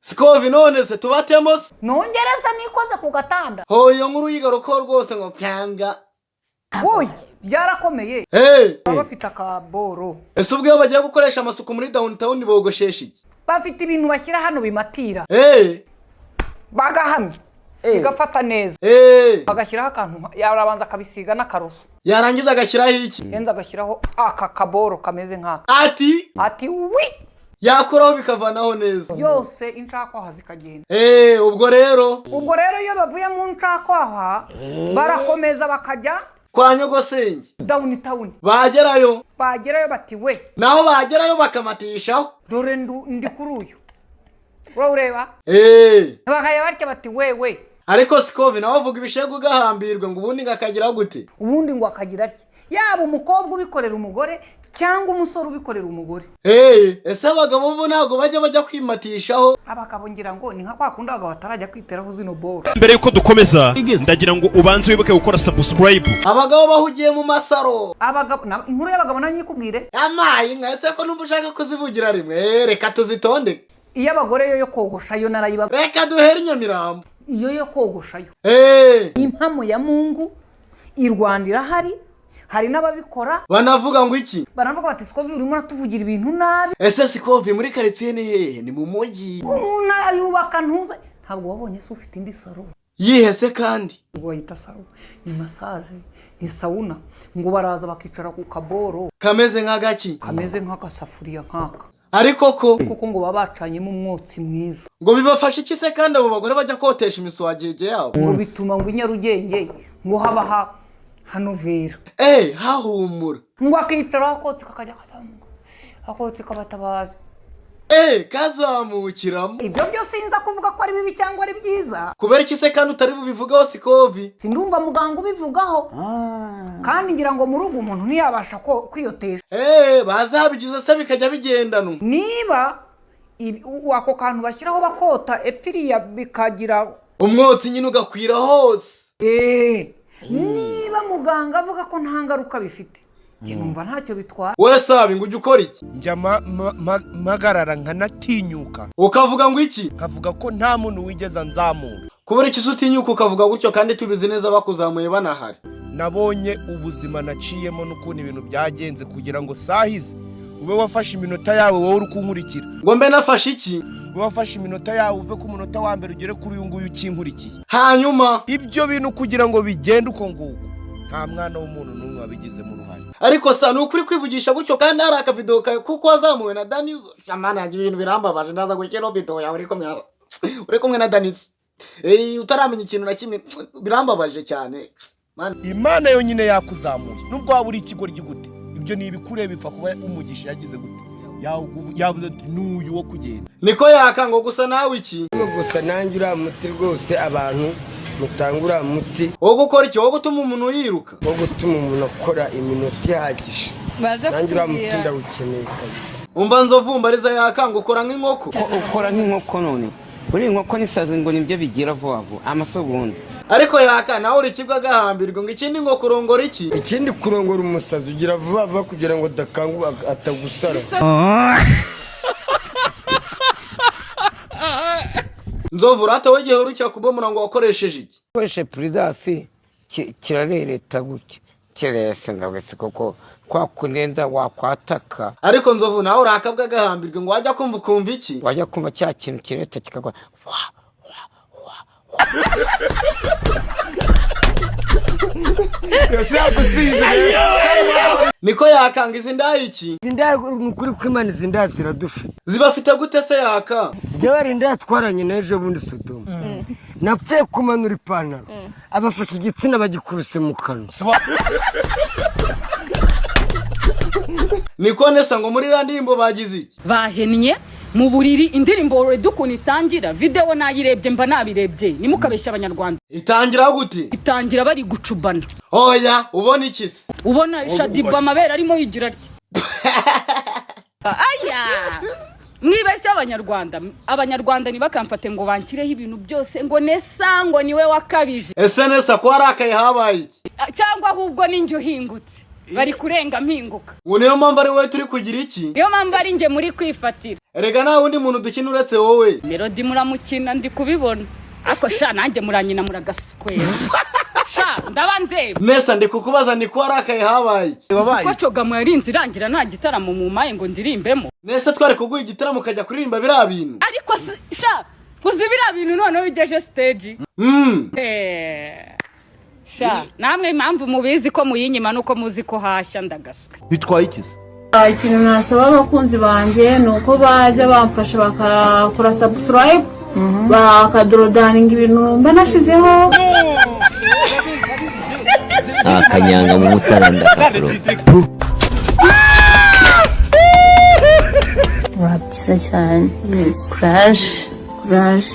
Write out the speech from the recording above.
Sikovi, none se tubatemo se? Nongereza nikoze ku gatanda. Ho, iyo nkuru yigarukaho rwose ngo pyanga. Wowe, byarakomeye. Hey! Baba bafite akaboro. Ese ubwo iyo bagiye gukoresha amasuku muri downtown bogoshesha iki? Bafite ibintu bashyira hano bimatira. Bagahamya, bigafata neza. Bagashyiraho akantu, yarabanza akabisiga n'akaroso. Yarangiza agashyiraho iki? Yenza agashyiraho aka kaboro kameze nk'aka. Ati? Ati wi. Yakuraho bikavanaho neza. Byose inshakwaha zikagenda. Ubwo rero? Ubwo rero iyo bavuye mu nshakwaha barakomeza bakajya kwa nyogosenge. Downtown. Bagerayo? Bagerayo bati we. Naho bagerayo bakamatishaho. Dore ndi kuri uyu, wowe ureba. Bakajya batya bati wewe. Ariko Sikovi, nawe avuga ibishegu ugahambirwa ngo ubundi ngakagira gute? Ubundi ngo akagira atya, yaba umukobwa ubikorera umugore cyangwa umusore ubikorera umugore. Ese abagabo bo ntabwo bajya bajya kwimatishaho? Abagabo ngira ngo ni nka kwa kundi abagabo batarajya kwiteraho zino boro. Mbere yuko dukomeza, ndagira ngo ubanze wibuke gukora subscribe. Abagabo bahugiye mu masaro. Abagabo inkuru y'abagabo nayo nyikubwire. Amayi nka ese ko numva ushaka kuzivugira rimwe? Reka tuzitondeke. Iyo abagore yo kogosha yo narayiba. Reka duhere i Nyamirambo. Iyo yo kogosha yo, impamo ya Mungu, i Rwanda irahari, hari n'ababikora. Banavuga ngo iki? Baravuga bati: "Sikovi, urimo uratuvugira ibintu nabi." Ese Sikovi, muri karitsiye ni hehe? Ni mu mujyi? Umuntu ayubaka ntuze, ntabwo wabonye se ufite indi salon? Yihese kandi? Ngo bayita salon, ni massage, ni sauna, ngo baraza bakicara ku kaboro. Kameze nk'agaki? Kameze nk'agasafuriya nk'aka. Ariko ko Kuko ngo baba bacanyemo umwotsi mwiza. Ngo bibafasha iki se kandi abo bagore bajya kotesha imiswagege yabo? Ngo bituma ngo i Nyarugenge ngo haba hanovera. Hahumura. Ngo akicaraho, akotsi kakajya kazamuka, akotsi kabatabaza. Kazamukiramo. Ibyo byo sinza kuvuga ko ari bibi cyangwa ari byiza. Kubera iki se kandi utari bubivugaho, Sikovi? Sindumva muganga ubivugaho, kandi ngira ngo mu rugo umuntu ntiyabasha kwiyotesha. Bazabigize se bikajya bigendanwa. Niba ako kantu bashyiraho bakota epfiriya bikagira umwotsi nyine ugakwira hose. Niba muganga avuga ko nta ngaruka bifite, njye numva ntacyo bitwara. Wowe Sabi, ngo ujye ukora iki? Njya mpagarara nkanatinyuka. Ukavuga ngo iki? Nkavuga ko nta muntu wigeze anzamura. Kubera iki se utinyuka ukavuga gutyo kandi tubizi neza bakuzamuye banahari? Nabonye ubuzima naciyemo n'ukuntu ibintu byagenze kugira ngo sahize ube wafashe iminota yawe, wowe uri kunkurikira. Ngo mbe nafashe iki? Ube wafashe iminota yawe, uve ku munota wa mbere ugere kuri uyu nguyu ukinkurikiye. Hanyuma? Ibyo bintu kugira ngo bigende uko nguko, nta mwana w'umuntu n'umwe wabigizemo uruhare. Ariko sa ni ukuri kwivugisha gutyo kandi hari akavidewo kawe kuko wazamuwe na Danizo? Shamana yanjye, ibintu birambabaje. Ndaza gushyiraho video yawe uri kumwe na Danizo, utaramenya ikintu na kimwe. Birambabaje cyane. Imana yonyine yakuzamuye, nubwo waba uri ikigoryi gute, ibyo ni ibikureba, bipfa kuba umugisha yagize gute. Yavuze ati n'uyu wo kugenda. Niko yaka ngo gusa nawe iki? Gusa nanjye uriya muti rwose, abantu mutanga uriya muti. Wo gukora iki? Wo gutuma umuntu yiruka? Wo gutuma umuntu akora iminota ihagije. Baza Nanjye uriya muti kutubwira. ndawukeneye kabisa. Umva Nzovu, mbariza yaka ngo ukora nk'inkoko. Ko ukora nk'inkoko none uri inkoko n'isazi ngo nibyo bigira vuba vuba amasegonda. Ariko yaka, nawe uri kibwa agahambirwa ngo ikindi ngo kurongora iki? Ikindi, kurongora umusazi ugira vuba vuba kugira ngo adakangu atagusara. Nzovu, urata we igihe urukira kubomora ngo wakoresheje iki? Ukoreshe Prudence kirarereta gutya kirese ndabese koko kwa kunenda wakwataka. Ariko Nzovu, nawe urakabwa agahambirwa ngo wajya kumva ukumva iki? Wajya kumva cya kintu kireta kikagwa wa wa wa. Niko yakanga izi ndaya iki? Izi ndaya, ni ukuri kw'Imana, izi ndaya ziradufite. Zibafite gute se yaka? Njyewe hari indaya twaranye n'ejo bundi Sodoma, napfuye kumanura ipantaro, abafashe igitsina bagikubise mu kanwa. Niko nesa ngo muri iriya ndirimbo bagize iki? Bahennye mu buriri. Indirimbo already ukuntu itangira, videwo nayirebye, mba nabirebye, ntimukabeshye Abanyarwanda. Itangira gute? Itangira bari gucubana. Oya, ubona iki se? Ubona Shadiba amabere arimo yigira atya. Aya, mwibeshye Abanyarwanda, Abanyarwanda ntibakamfate ngo banshyireho ibintu byose ngo Nesa ngo niwe wakabije. Ese Nesa, ko warakaye, habaye iki? Cyangwa ahubwo ninjye uhingutse, bari kurenga mpinguka. Ngo niyo mpamvu ari wowe turi kugira iki? Niyo mpamvu ari njye muri kwifatira. Erega nta wundi muntu dukina uretse wowe. Melody muramukina, ndi kubibona, ariko sha nanjye muranyina, muragaswera sha, ndaba ndeba. Nesa, ndi kukubaza, ni ko warakaye, habaye iki? Ko Cogamo yarinze irangira nta gitaramo mumaye ngo ndirimbemo. Nese twari kuguha igitaramo ukajya kuririmba biriya bintu? Ariko sha, uzi biriya bintu noneho bigeje stage. Sha namwe, impamvu mubizi ko muyinyima nuko muzi ko hashya, ndagaswe. Bitwaye iki se? Ikintu nasaba abakunzi banjye ni uko bajya bamfasha bakakora subscribe, bakadorodaninga ibintu mba nashizeho. Akanyanga mu mutara ndakakuroga. Wa, byiza cyane, kuraje kuraje.